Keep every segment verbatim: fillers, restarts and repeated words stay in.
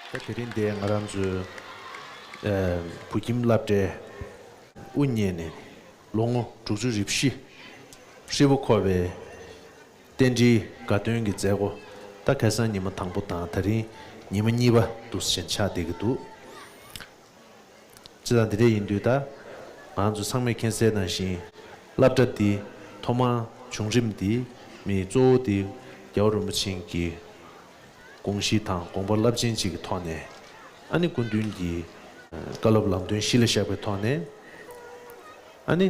ད་དེ་རིང་འདིར་ང་རང་ཚོའི་ཨ་བོད་ཁྱིམ་སློབ་གྲྭའི་དབུ་བརྙེས་ནས་ལོ་ངོ་དྲུག་ཅུ་རེ་བཞི་ཧྲིལ་པོ་འཁོར་བའི་རྟེན་འབྲེལ་དགའ་སྟོན་གྱི་མཛད་སྒོ། ད་ཁ་སང་ཉི་མ་དང་པོ་དང་ད་རིང་ཉི་མ་གཉིས་པ་འདུག་སེ་ཆགས་བསྡད་ཀྱི་འདུག། བྱས་ཙང་འདི་འདྲ་ཡིན་དུས་ད་ང་ཚོ་ཚང་མས་མཁྱེན་གསལ་ནང་བཞིན་སློབ་གྲྭ་འདི་ཐོག་མར་བྱུང་རིམ་འདི་མི་གཙོ་བོ་འདི་རྒྱལ་བ་རིན་པོ་ཆེ་གི་དགོངས་གཞི་དང་དགོངས་པ་རླབས་ཆེན་ཅིག་གི་ཐོག་ནས། ཨ་ནི་སྐུ་མདུན་གྱི་བཀའ་སློབ་ལམ་སྟོན་གཞི་ལ་བཞག་པའི་ཐོག་ནས། ཨ་ནི་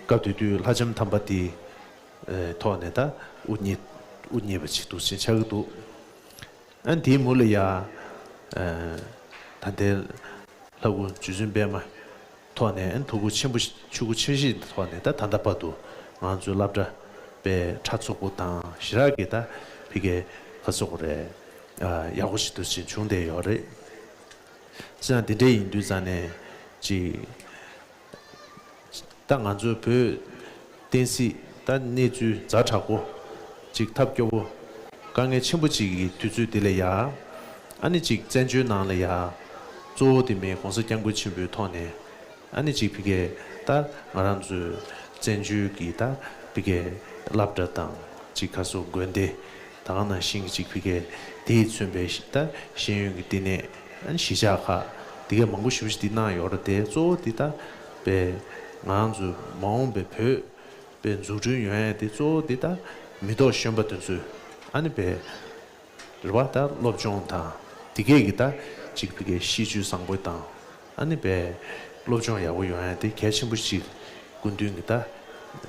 སྐབས་དེ་དུས་ལྷ་ལྕམ་དམ་པ་དེའི་ཐོག་ནས་ད་དབུ་བརྙེས་དབུ་བརྙེས་པ་ཅིག་འདུག་སེ་ཆགས་ཀྱི་འདུག། ཨ་ནི་དེའི་མུ་ལ་ཡ། ད་ལྟའི་ལྷ་སྐུ་རྗེ་བཙུན་པད་མ་ཐོག་ནས་ཨ་ནི་ཐུགས་ཁུར་ཆེན་པོ་ཆེ་ཁུར་ཆེ་བཞེས་ཐོག་ནས་ད་ད་ལྟ་བར་དུ་ང་ཚོའི་སློབ་གྲྭ་པའི་ཕྲ་ཚུགས་པོ་དང་ཞེ་དྲག་གི་ད་ཕི་གའི་ཁ་སོག་རེད། ཡག་པོ་ཞིག་འདུག་ཅིག་བྱུང་བསྡད་ཡོད་རེད། བྱས་ཙང་འདི་འདྲ་ཡིན་དུས་ཙང་ནས་ཅིག་ད་ང་ཚོའི་བོད་བསྟན་སྲིད་ད་གནས་ཚུལ་ཛ་དྲག་པོ་ཅིག་ཐབས་སྐྱོ་པོ་དཀའ་ངལ་ཆེན་པོ་ཅིག་གི་དུས་ཚོད་འདི་ལ་ཡ། ཨ་ནི་ཅིག་བཙན་བྱོལ་ནང་ལ་ཡ། གཙོ་བོ་དེ་མིན་༸གོང་ས་༸སྐྱབས་མགོན་ཆེན་པོའི་ཐོག་ནས། ཨ་ནི་ཅིག་ཕི་གའི་ད་ང་རང་ཚོའི་བཙན་བྱོལ་གྱི་ད་ཕི་གའི་སློབ་གྲྭ་དང་ཅིག་ཁ་སོ་དགོན་སྡེ། ད་ག་ནང་བཞིན་གྱི་ཅིག་ཕི་གའི་དེས་མཚོན་པའི་ད་ཤེས་ཡོན་གྱི་བསྟི་གནས། ཨ་ནི་གཞིས་ཆགས་ཁག་དེ་གའི་མང་པོ་ཞེ་པོ་ཅིག་དེ་གནང་ཡོད་རེད་དེ། གཙོ་བོ་དེ་ད་པའི་ང་རང་ཚོའི་མ་འོངས་པའི་བོད་པའི་འཛུགས་སྐྲུན་ཡོང་ཡ་དེ་གཙོ་བོ་དེ་ད་མི་ཐོག་གཞོན་པ་དེ་ཚོས་ཨ་ནི་པའི་རེད་བ། ད་སློབ་སྦྱོང་དང་དེ་གས་ཀྱི་ད་ཅིག་ཕི་གའི་གཤིས་རྒྱུད་བཟང་པོ་དང་། ཨ་ནི་པའི་སློབ་སྦྱོང་ཡག་པོ་ཡོང་ཡ་དེ་གལ་ཆེན་པོ་ཞིག་སྐུ་མདུན་གྱི་ད་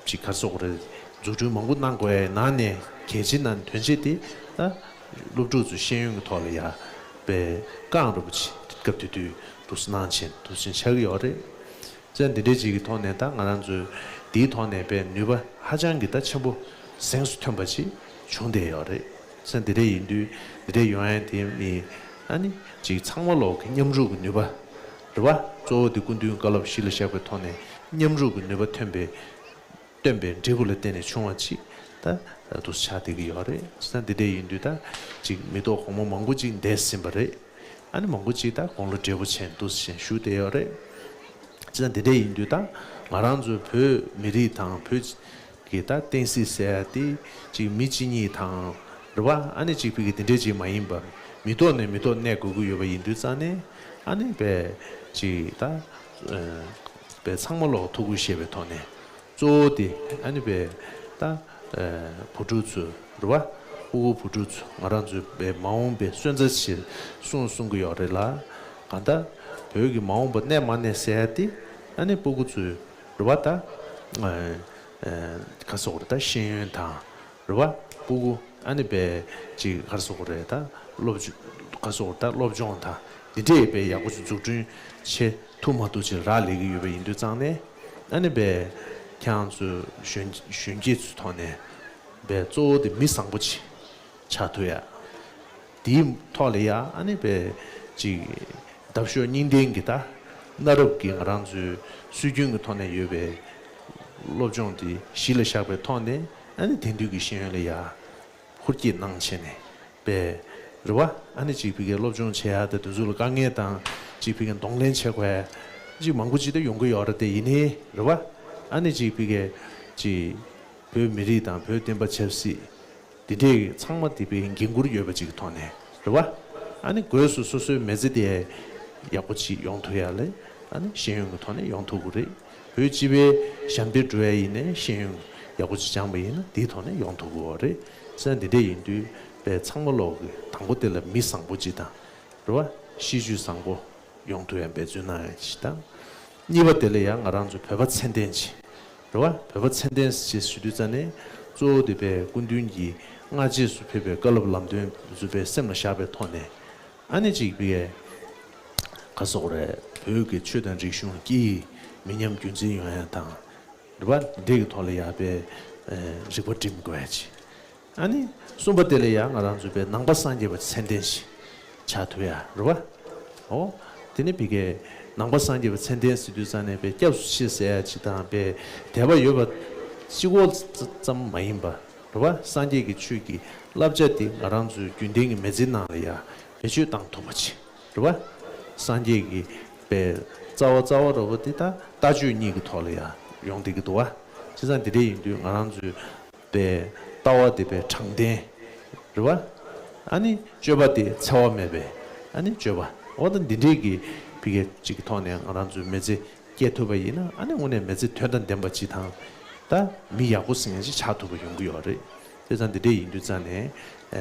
ཅིག་ག་རེ་ཟེར་དགོས་རེད། འཛུགས་སྐྲུན་མང་པོ་གནང་དགོས་ཡ་ནང་ནས་གལ་ཆེ་ན་དོན་ཆེ་དེ་ད་སློབ་ཕྲུག་ཚོའི་ཤེས་ཡོན་གྱི་ཐོག་ལ་ཡ་པའི་བཀའ་འགྲོ་པོ་ཆེ་སྐབས་དེ་དུས་འདུག་སེ་གནང་བྱས་འདུག་སེ་ཆགས་ཀྱི་ཡོད་རེད། བྱས་ཙང་འདི་འདྲའི་ཅིག་གི་ཐོག་ནས་ད་ང་རང་ཚོའི་འདིའི་ཐོག་ནས་པའི་ནུས་པ་ཧ་ཅང་གི་ད་ཆེན་པོ་གཟེངས་སུ་ཐོན་པ་ཅིག་བྱུང་བསྡད་ཡོད་རེད། བྱས་ཙང་འདི་འདྲ་ཡིན་དུས་འདི་འདྲ་ཡོང་ཡ་དེ་མི་ཨ་ནི་ཅིག་ཚང་མ་ལོག་གི་མཉམ་རུབ་ཀྱི་ནུས་པ་རེད་བ། གཙོ་བོ་དེ་སྐུ་མདུན་བཀའ་སློབ་གཞི་ལ་བཞག་པའི་ཐོག་ནས་མཉམ་རུབ་ཀྱི་ནུས་པ་ཐོན་པའི་བཏོན་པའི་འབྲས་བུ་ལ་བརྟེན་ནས་བྱུང་བ་ཅིག་ད་འདུག་སེ་ཆགས་བསྡད་ཀྱི་ཡོད་རེད། བྱས་ཙང་འདི་འདྲ་ཡིན་དུས་ད་ཅིག་མི་ཐོག་གོང་མ་མང་པོ་ཅིག་འདས་ཟིན་པ་རེད། ཨ་ནི་མང་པོ་ཅིག་ད་དགུང་ལོ་བགྲེས་པོ་ཆེན་འདུག་སེ་བཞུགས་བསྡད་ཡོད་རེད། བྱས་ཙང་འདི་འདྲ་ཡིན་དུས་ད་ང་རང་ཚོའི་བོད་མི་རིགས་དང་བོད་ཀྱི་ད་བསྟན་སྲིད་ཟེར་ཡ་དེ་ཅིག་མི་གཅིག་གཉིས་དང་རེད་བ། ཨ་ནི་ཅིག་ཕི་གི་དེ་འདྲ་ཅིག་མ་ཡིན་པར་མི་ཐོག་ནས་མི་ཐོག་གནས་དགོས་ཀྱི་ཡོད་པ་ཡིན་དུས་ཙང་ནས། ཨ་ནི་པའི་ཅིག་ད་པའི་ཚང་མ་ལོག་ཐུགས་ཁུར་བཞེས་པའི་ཐོག་ནས། གཙོ་བོ་དེ་ཨ་ནི་པའི་ད་བུ་ཕྲུག་ཚོ་རེད་བ། ཕྲུ་གུ་བུ་ཕྲུག་ཚོ་ང་རང་ཚོའི་པའི་མ་འོངས་པའི་སོན་རྩ་ཞེས་གསུང་གསུང་གི་ཡོད་རེད་ལ། གང་ལྟར་བོད་ཀྱི་མ་འོངས་པ་གནས་མ་གནས་ཟེར་ཡ་དེ་ཨ་ནི་ཕྲུ་གུ་ཚོའི་རེད་བ། ད་ག་ཟེར་དགོས་རེད། ད་ཤེས་ཡོན་དང་རེད་བ། ཕྲུ་གུ་ཨ་ནི་པའི་ཅིག་ག་ཟེར་དགོས་རེད། ད་སློབ་སྦྱོང་ག་ཟེར་དགོས་རེད། ད་སློབ་སྦྱོང་དང་འདི་འདྲའི་པའི་ཡག་པོ་ཅིག་འཛུགས་སྐྲུན་བྱེད་ཐུབ་མ་ཐུབ་ཅིག་རག་ལས་ཀྱི་ཡོད་པ་ཡིན་དུས་ཙང་ནས། ཨ་ནི་པའི་ཁྱེད་རང་ཚོ་གཞོན་གཞོན་སྐྱེས་ཚོའི་ཐོག་ནས་པའི་གཙོ་བོ་དེ་མི་བཟང་པོ་ཅིག་ཆགས་ཐུབ་ཡ། དེའི་ཐོག་ལ་ཡ་ཨ་ནི་པའི་ཅིག་འདབ་གཤོག་གཉིས་ལྡན་གྱི་ད་གནའ་རབས་ཀྱི་ང་རང་ཚོའི་སྲོལ་རྒྱུན་གྱི་ཐོག་ནས་ཡོད་པའི་སློབ་སྦྱོང་དེ་གཞི་ལ་བཞག་པའི་ཐོག་ནས། ཨ་ནི་དེང་དུས་ཀྱི་ཤེས་ཡོན་ལ་ཡ་ཧུར་བསྐྱེད་གནང་བྱས་ནས་པའི་རེད་བ། ཨ་ནི་ཅིག་ཕི་གའི་སློབ་སྦྱོང་བྱེད་ཡ་དང་དེ་ཚོ་ལ་དཀའ་ངལ་དང་ཅིག་ཕི་གའི་གདོང་ལེན་བྱེད་དགོས་ཡ་ཅིག་མང་པོ་ཅིག་ད་ཡོང་གི་ཡོད་རེད་དེ། ཡིན་ནའི་རེད་བ། ཨ་ནི་ཅིག་ཕི་གའི་ཅིག་བོད་མི་རིགས་དང་བོད་བསྟན་པ་ཆབ་སྲིད་འདི་འདྲའི་ཚང་མ་དེ་པའི་འགན་འཁུར་ཡོད་པ་ཅིག་གི་ཐོག་ནས་རེད་བ། ཨ་ནི་སྒོས་སུ་སོ་སོའི་མི་ཚེ་དེ་ཡག་པོ་ཅིག་ཡོང་ཐུབ་ཡ་ལ་ཨ་ནི་ཤེས་ཡོན་གྱི་ཐོག་ནས་ཡོང་ཐུབ་ཀྱི་རེད། བོད་སྤྱི་པའི་ཞབས་འདེགས་སྒྲུབ་ཡ་ཡིན་ནའི་ཤེས་ཡོན་ཡག་པོ་ཅིག་སྦྱངས་པ་ཡིན་ན་དེའི་ཐོག་ནས་ཡོང་ཐུབ་ཀྱི་རེད། བྱས་ཙང་འདི་འདྲ་ཡིན་དུས་པའི་ཚང་མ་ལོག་གི་དང་པོ་དེ་ལ་མི་བཟང་པོ་ཅིག་དང་རེད་བ། གཤིས་རྒྱུད་བཟང་པོ་ཡོང་ཐུབ་ཡ་འབད་བརྩོན་གནང་ཡ་ཅིག་དང་། གཉིས་པ་དེ་ལ་ཡང་ང་རང་ཚོ་བོད་པ་ཚད་ལྡན་ཅིག་རེད་བ། བོད་པ་ཚད་ལྡན་ཅིག་ཞུ་དུས་ཙ་ནས་གཙོ་བོ་དེ་པའི་སྐུ་མདུན་གྱིས་སྔ་རྗེས་སུ་ཕེབས་པའི་བཀའ་སློབ་ལམ་སྟོན་དེ་ཚོ་པའི་སེམས་ལ་བཞག་པའི་ཐོག་ནས། ཨ་ནི་ཅིག་པའི་ག་ཟེར་དགོས་རེད། བོད་ཀྱི་ཆོས་དང་རིག་གཞུང་སྐད་ཡིག་མི་ཉམས་རྒྱུན་འཛིན་ཡོང་ཡ་དང་རེད་བ། འདི་འདྲའི་གི་ཐོག་ལ་ཡ་པའི་རིག་པ་སྒྲིམ་དགོས་ཡ་ཅིག་ཨ་ནི་གསུམ་པ་དེ་ལ་ཡང་ང་རང་ཚོ་པའི་ནང་པ་སངས་རྒྱས་པ་ཚད་ལྡན་ཞིག་ཆགས་ཐུབ་ཡ་རེད་བ། འོ། དེ་ནི་ཕི་གའི་ནང་པ་སངས་རྒྱས་པ་ཚད་ལྡན་ཟེར་དུས་ཙང་ནས་པའི་སྐྱབས་སུ་མཆི་ཟེར་ཡ་ཅིག་དང་པའི་དད་པ་ཡོད་པ་གཅིག་པོ་ཙམ་མ་ཡིན་པ་རེད་བ། སངས་རྒྱས་ཀྱི་ཆོས་ཀྱི་བསླབ་བྱ་དེ་ང་རང་ཚོའི་རྒྱུན་ལྡན་གྱི་མི་ཚེའི་ནང་ལ་ཡ་བེད་སྤྱོད་བཏང་ཐུབ་པ་ཅིག་རེད་བ། སངས་རྒྱས་ཀྱི་པའི་རྩ་བ་རྩ་བ་རེད་བ། དེ་ད་ལྟ་སྤྱོད་གཉིས་ཀྱི་ཐོག་ལ་ཡང་ཡོང་བསྡད་ཀྱི་འདུག་བ། བྱས་ཙང་དེ་འདྲ་ཡིན་དུས་ང་རང་ཚོའི་པའི་ལྟ་བ་དེ་པའི་དྲང་བདེན་རེད་བ། ཨ་ནི་སྤྱོད་པ་དེ་འཚེ་བ་མེད་པའི་ཨ་ནི་སྤྱོད་པ། འོ་ད་འདི་འདྲའི་གི་ཕི་གེ་གཅིག་གི་ཐོག་ནས་ང་རང་ཚོའི་མི་ཚེ་སྐྱེལ་ཐུབ་པ་ཡིན་ན། ཨ་ནི་དངོས་གནས་མི་ཚེ་དོན་དང་ལྡན་པ་ཅིག་དང་། ད་མི་ཡག་པོ་ཟེར་མཁན་ཅིག་ཆགས་ཐུབ་པ་ཡོང་གི་ཡོད་རེད། དེ་ཙང་འདི་འདྲ་ཡིན་དུས་ཙང་ནས་ཨ་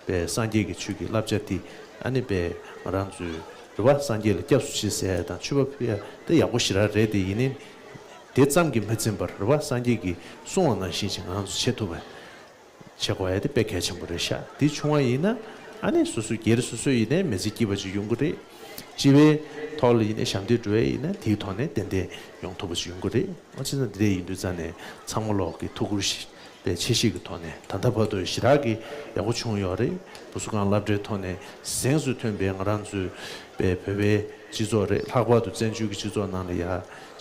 པའི་སངས་རྒྱས་ཀྱི་ཆོས་ཀྱི་བསླབ་བྱ་དེ་ཨ་ནི་པའི་ང་རང་ཚོའི་རེད་བ། སངས་རྒྱས་ལ་སྐྱབས་སུ་མཆི་ཟེར་ཡ་དང་མཆོད་པ་ཕུལ་ཡ་དེ་ཡག་པོ་ཞེ་དྲག་རེད། དེ་ཡིན་ནའི་དེ་ཙམ་གྱིས་མི་ཚིམ་པར་རེད་བ། སངས་རྒྱས་ཀྱིས་གསུངས་པ་ནང་བཞིན་ཅིག་ང་རང་ཚོ་བྱེད་ཐུབ་པ། བྱེད་དགོས་ཡ་དེ་དཔེ་གལ་ཆེན་པོ་རེད་ཤག་དེ་བྱུང་བ་ཡིན་ན་ཨ་ནི་སོ་སོ་སྒེར་སོ་སོ་ཡིན་ནའི་མི་ཚེ་སྐྱིད་པ་ཅིག་ཡོང་གི་རེད། སྤྱི་པའི་ཐོག་ལ་ཡིན་ནའི་ཞབས་འདེགས་འགྲོ་ཡ་ཡིན་ན་དེའི་ཐོག་ནས་ཏན་ཏན་ཡོང་ཐུབ་པ་ཅིག་ཡོང་གི་རེད། ཨ་ཅེ་ན་དེ་འདྲ་ཡིན་དུས་ཙང་ནས་ཚང་མ་ལོག་གི་ཐུགས་ཁུར་ཞིག་པའི་ཆེ་བཞེས་ཀྱི་ཐོག་ནས་ད་ལྟ་བར་དུ་ཞེ་དྲག་གི་ཡག་པོ་བྱུང་ཡོད་རེད། བུ་གསོ་ཁང་སློབ་གྲྭའི་ཐོག་ནས་གཟེངས་སུ་ཐོན་པའི་ང་རང་ཚོའི་པའི་བོད་པའི་སྤྱི་ཚོགས་རེད། ལྷག་པར་དུ་བཙན་བྱོལ་གྱི་སྤྱི་ཚོགས་ནང་ལ་ཡ་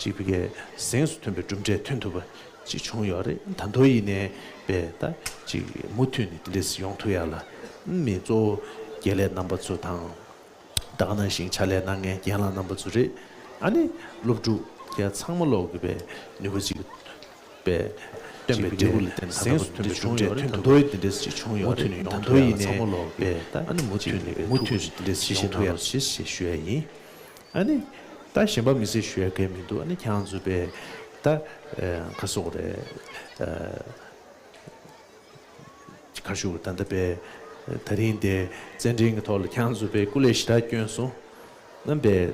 ཅིག་ཕི་གའི་གཟེངས་སུ་ཐོན་པའི་གྲུབ་འབྲས་ཐོན་ཐུབ་པ་ཅིག་བྱུང་ཡོད་རེད། ད་དུང་ཡིན་ནའི་པའི་ད་ཅིག་མུ་མཐུད་ནས་དེ་འདྲས་ཡོང་ཐུབ་ཡ་ལ་མི་གཙོ་བོ་དགེ་ལས་རྣམ་པ་ཚོ་དང་། ད་ག་ནང་བཞིན་ཕྱག་ལས་གནང་མཁན་རྒན་ལགས་རྣམ་པ་ཚོ་རེད། ཨ་ནི་སློབ་ཕྲུག་ཡ་ཚང་མ་ལོག་གི་པའི་ནུས་པ་ཅིག་པའི་སྟོན་པའི་འབྲས་བུ་ལ་བརྟེན་གཟེངས་སུ་ཐོན་པའི་གྲུབ་འབྲས་ཐོན་ཐུབ་པ་དེ་འདྲས་ཅིག་བྱུང་ཡོད་རེད། ད་དུང་ཡིན་ནའི་པའི་ད་ཨ་ནི་མུ་མཐུད་ནས་པའི་ཐུགས་ཁུར་དེ་འདྲས་ཅིག་བྱེད་ཐུབ་ཡ་ཞེས་ཞེས་ཞུ་ཡ་ཡིན། ཨ་ནི་ད་གཞན་པ་མི་ཟེར་ཞུ་ཡ་གང་མི་འདུག་ཨ་ནི་ཁྱེད་རང་ཚོ་པའི་ད་ཨ་ག་སོགས་རེད། ཨ་ག་ཞུ་ད་ལྟ་པའི་ད་རིང་དེ་བཙན་ཁྲིད་ཀྱི་ཐོག་ལ་ཁྱེད་རང་ཚོ་པའི་སྐུ་ལས་ཞེ་དྲག་བསྐྱོན་སོང་། རྣམ་པའི་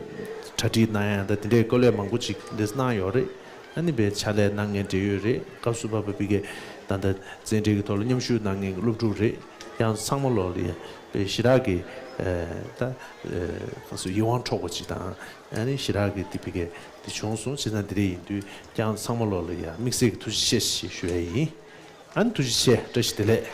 གྲ་སྒྲིག་གནང་ཡ་ད་དེ་འདྲའི་སྐུ་ལས་མང་པོ་ཅིག་འདེས་གནང་ཡོད་རེད། ཨ་ནི་པའི་ཕྱག་ལས་གནང་མཁན་འབྲེལ་ཡོད་རེད། སྐབས་སུ་བབས་པ་པི་ཀའི་ད་ལྟ་བཙན་ཁྲིད་ཀྱི་ཐོག་ལ་མཉམ་ཞུགས་གནང་མཁན་གྱི་སློབ་ཕྲུག་རེད། ཡང་ཚང་མ་ལོག་ལ་ཡ་པའི་ཞེ་དྲག་གི་ད་ག་སོ་ཡིད་དབང་འཕྲོག་པ་ཅིག་དང་། ཨ་ནི་ཞེ་དྲག་གི་དེ་པི་ཀའི་དེ་བྱུང་སོང་། བྱས་ཙང་དེ་འདྲ་ཡིན་དུས་ཀྱང་ཚང་མ་ལོག་ལ་ཡ་དམིགས་བསལ་གྱི་ཐུགས་རྗེ་ཆེ་ཞེས་ཞུ་ཡ་ཡིན། ཨ་ནི་ཐུགས་རྗེ་ཆེ། བཀྲ་ཤིས་བདེ་ལེགས།